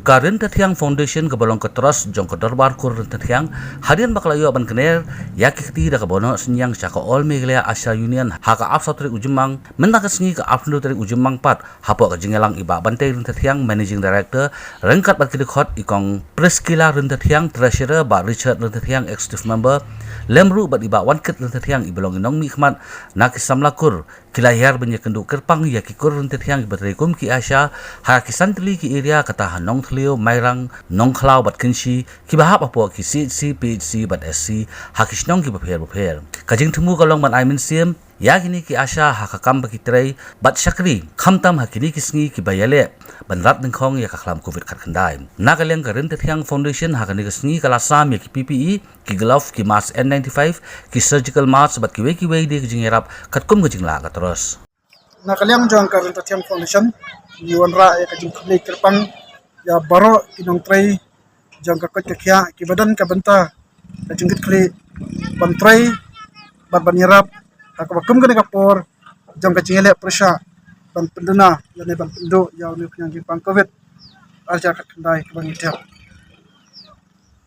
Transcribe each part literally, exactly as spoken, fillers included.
Ka Ryntathiang Foundation kaba long ka trust jong ka Dorbar Kur Ryntathiang, hadien ba ka la ïoh ban kner ïa ki kti da kaba noh synñiang sha ka All Meghalaya ASHA Union ha ka arphew saw tarik u Jymmang, mynta ka sngi ka arphew hynriew tarik u Jymmang pat, hapoh ka jingïalang i Bah Bantei Ryntathiang, Managing Director, ryngkat bad ki dkhot i Kong Priscilla Ryntathiang, Treasurer, Bah Richard Ryntathiang, Executive Member, lem ruh bad i Bah Wankit Ryntathiang, iba long i nongmihkhmat na ki samla kur, ki la hiar ban ïakynduh kyrpang ïa ki kur Ryntathiang kiba trei kum ki ASHA ha ki san tylli ki area, kata ha Nongthliew, Mairang, Nongkhlaw bad Kynshi, kiba hap hapoh ki CHC, PHC bad SC ha ki shnong kiba pher bapher. Ka jingthmu ka long ban ai mynsiem ïa kine ki ASHA ha ka kam ba ki trei bad shakri, khamtam ha kine ki sngi kiba ïaleh ban rat nyngkhong ïa ka khlam Covid khatkhyndai. Na ka liang ka Ryntathiang Foundation ha kane ka sngi ka la sam ïa ki PPE, ki glove, ki mask N ninety-five, ki surgical mask bad kiwei kiwei de ki jingïarap katkum ka jinglah ka trust. Na ka liang jong ka Ryntathiang Foundation, ngi wanrah ïa ka jingkhublei kyrpang ïa baroh ki nongtrei jong ka koit ka khiah kiba don ka bynta ka jingkitkhlieh ban trei bad ban ïarap ha kaba kum kane ka por jong ka jingïaleh pyrshah ban pynduna lane ban pynduh ïa une u khñiang jingpang Covid arhajar khatkhyndai kaba ngi dep.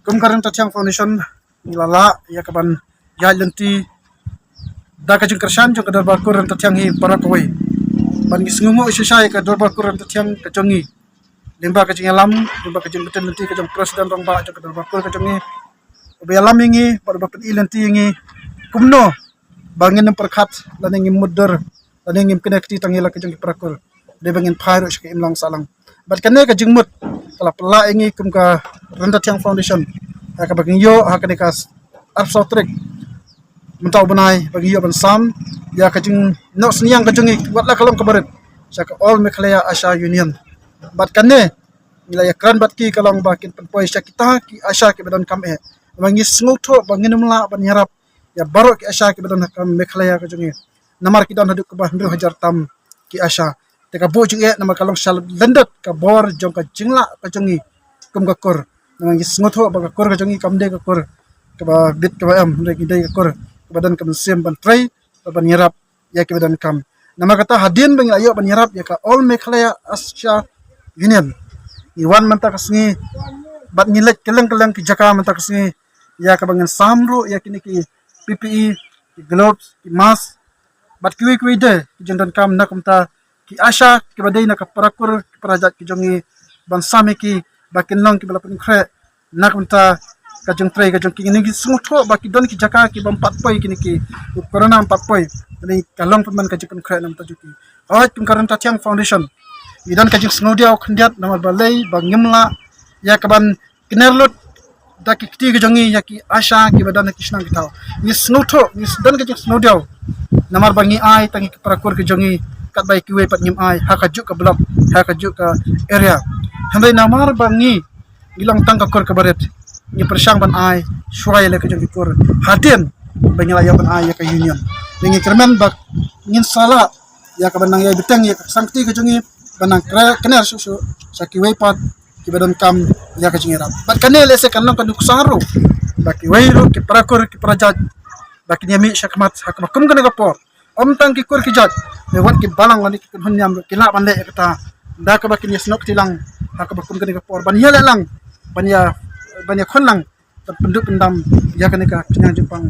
Kum ka Ryntathiang Foundation, ngi la lah ïa ka ban ïaid lynti da ka jingkyrshan jong ka Dorbar Kur Ryntathiang hi baroh kawei. Ban ngi sngewnguh shisha ïa ka Dorbar Kur Ryntathiang ka jong ngi, lyngba ka jingïalam, lyngba ka jingpynlynti ka jong President Rangbah jong ka Dorbar Kur ka jong ngi, uba ïalam ïa ngi bad uba pyni lynti ïa ngi kumno ba ngin ym pyrkhat lane ngim mutdur lane ngim kynekti tang ïa la ka jong ki para kur, dei ba ngin phai ruh sha ka imlang sahlang. Bad kane ka jingmut ka la pynlah ïa ngi kum ka Ryntathiang Foundation ha kaba ngi ïoh ha kane ka arphew saw tarik mynta u bnai ba ngi ïoh ban sam ïa ka jingnoh synñiang ka jong ngi wat la ka long kaba rit sha ka All Meghalaya ASHA Union. Bad kane ngi la ïakren bad ki ka long ba kin pynpoi sha kita ki ASHA kiba donkam eh. Ba ngi sngewthuh ba ngin ym lah ban ïarap ïa baroh ki ASHA kiba don ha ka Meghalaya ka jong ngi, namar ki don haduh kaba hynriew hajar tam ki ASHA. Te ka buh jingeh namar ka long sha lyndet ka bor jong ka jinglah ka jong ngi kum ka kur. Namar ngi sngewthuh ba ka kur ka jong ngi kam dei ka kur kaba bit kaba em, hynrei ngi dei ka kur kaba don ka mynsiem ban trei bad ban ïarap ïa kiba donkam. Namar kata hadien ba ngi la ïoh ban ïarap ïa ka All Meghalaya ASHA Union, ngi wan mynta ka sngi bad ngi leit kylleng kylleng ki jaka mynta ka sngi ïa kaba ngin sam ruh ïa kine ki PPE, ki gloves, ki mask bad kiwei kiwei de ki jingdonkam na ka bynta ki ASHA kiba dei na ka para kur ki para jait ki jong ngi, ban sam ïa ki ba kin long kiba la pynkhreh na ka bynta ka jingtrei ka jong ki. Ngi sngewthuh ba ki don ki jaka ki bym pat poi kine ki, u corona ym pat poi. Kane ka long pynban ka jingpynkhreh na ka bynta jong ki. Hooid, kum ka Ryntathiang Foundation, ngi don ka jingsngewdiaw khyndiat namar balei ba ngim lah ïa ka ban kner lut da ki kti ka jong ngi ïa ki ASHA kiba don ha ki shnong ki thaw. Ngi sngewthuh, ngi don ka jingsngewdiaw namar ba ngi ai tang ïa ki para kur ki jong ngi, katba ïa kiwei pat ngim ai ha kajuh ka block, ha kajuh ka area. Hynrei namar ba ngi ngi long tang ka kur kaba rit, ngi pyrshang ban ai shuwa ïa la ka jong ki kur hadien ba ngi la ïoh ban ai ïa ka union. Ngi kyrmen ba ngin sa lah ïa ka ban nang ïai bteng ïa ka sangkti ka jong ngi ban nang kre-, kner shuh shuh sha kiwei pat kiba donkam ïa ka jingïarap. Bad kane lehse kan long ka nuksa ruh ba kiwei ruh ki para kur ki para jait ba kin ïa mih shakhmat ha kaba kum kane ka por. Ym tang ki kur ki jait, ne wat ki balang lane ki kynhun niam ruh ki lah ban leh ïa kata da kaba kin ïa snoh kti lang ha kaba kum kane ka por ban ïaleh lang, ban ïa, ban ïakhun lang ban pynduh pyndam ïa kane ka khñiang jingpang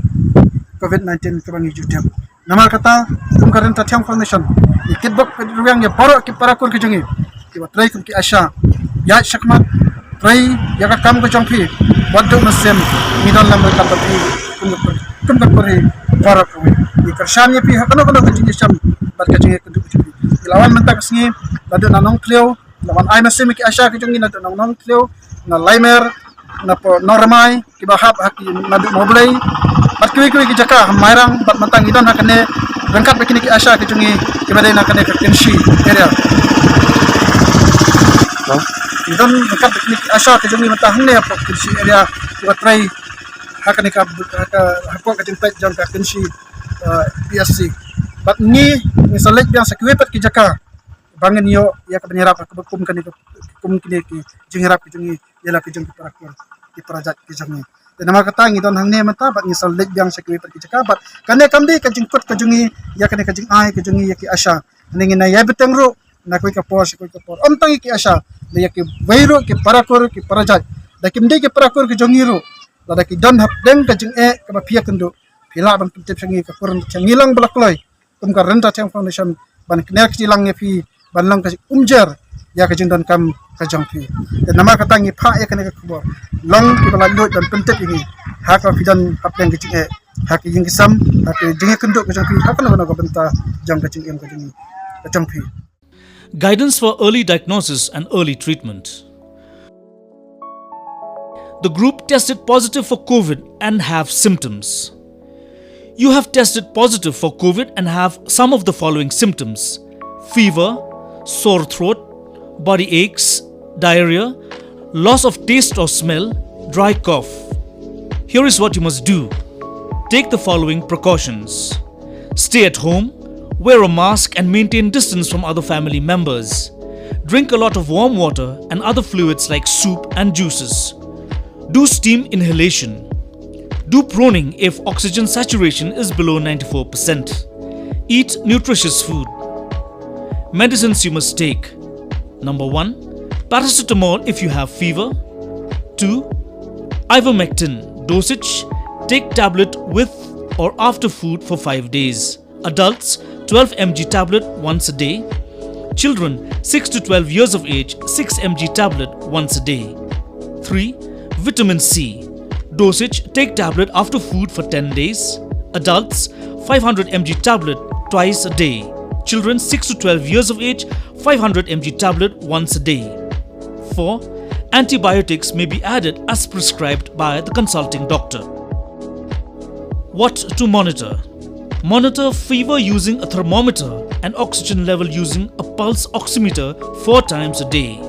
Covid nineteen kaba ngi ju dep. Namar kata kum ka Ryntathiang Foundation ngi kitbok kitrwiang ïa baroh ki para kur ki jong ngi kiba trei kum ki ASHA, ïaid shakhmat, trei ïa ka kam ka jong phi, wat duh mynsiem, ngi don lang ryngkat bad phi kum ka kur, kum ka kur hi baroh kawei. Ngi kyrshan ïa phi ha kano kano ka jingïashem bad ka jingïakynduh ka jong phi. Ngi la wan mynta ka sngi naduh na Nongthliew, la wan ai mynsiem ïa ki ASHA ki jong ngi naduh na Nongthliew, na Laimer, na Nongrmai, kiba hap ha ki naduh Mawblei bad kiwei kiwei ki jaka ha Mairang, bad mynta ngi don ha kane ryngkat bad kine ki ASHA ki jong ngi kiba dei na kane ka Kynshi area. Ngi don ryngkat bad kine ki ASHA ki jong ngi mynta hangne hapoh Kynshi area kiba trei ha kane ka, ha ka, hapoh ka jingpeit jong ka Kynshi, eh, PHC. Bad ngi, ngi sa leit biang sha kiwei pat ki jaka ba ngin ïoh ïa ka ban ïarap ha kaba kum kane ka, kum kine ki jingïarap ki jong ngi ïa la ki jong ki para kur ki para jait ki jong ngi. Te namar kata ngi don hangne mynta bad ngi sa leit biang sha kiwei pat ki jaka bad kane kam dei ka jingkut ka jong ngi ïa kane ka jingai ka jong ngi ïa ki ASHA. Hangne ngin ïai bteng ruh na kawei ka por sha kawei ka por. Ym tang ïa ki ASHA, da ïa kiwei ruh ki parakur ki parajait, da kim dei ki parakur ki jong ngi ruh, lada ki don hapdeng ka jingeh kaba phi ïakynduh, phi lah ban pyntip sha ngi, ka kur sha ngi lang ba la kloi kum ka Rynta Theng Foundation ban kner kti lang ïa phi ban long ka umjer ïa ka jingdonkam ka jong phi. Te namar kata ngi phah ïa kane ka khubor, long kiba la lut ban pyntip ïa ngi ha kaba phi don hapdeng ka jingeh, ha ka ïing ka sem, ha ka jingïakynduh ka jong phi, ha kano kano ka bynta jong ka jingim ka jong ngi, ka jong phi. Guidance for early diagnosis and early treatment. The group tested positive for COVID and have symptoms. You have tested positive for COVID and have some of the following symptoms: fever, sore throat, body aches, diarrhea, loss of taste or smell, dry cough. Here is what you must do: take the following precautions. Stay at home, wear a mask, and maintain distance from other family members. Drink a lot of warm water and other fluids like soup and juices. Do steam inhalation. Do proning if oxygen saturation is below ninety-four percent. Eat nutritious food. Medicines you must take. Number one, paracetamol if you have fever. Two, ivermectin. Dosage: take tablet with or after food for five days. Adults, twelve milligram tablet once a day. Children, six to twelve years of age, six milligram tablet once a day. Three, vitamin C. Dosage: take tablet after food for ten days. Adults, five hundred milligram tablet twice a day. Children, six to twelve years of age, five hundred milligram tablet once a day. Four, antibiotics may be added as prescribed by the consulting doctor. What to monitor? Monitor fever using a thermometer and oxygen level using a pulse oximeter four times a day.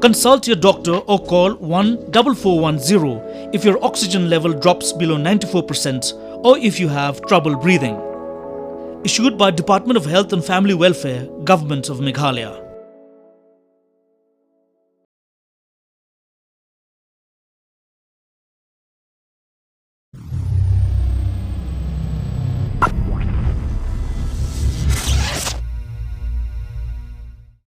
Consult your doctor or call one four four one zero if your oxygen level drops below ninety-four percent or if you have trouble breathing. Issued by Department of Health and Family Welfare, Government of Meghalaya.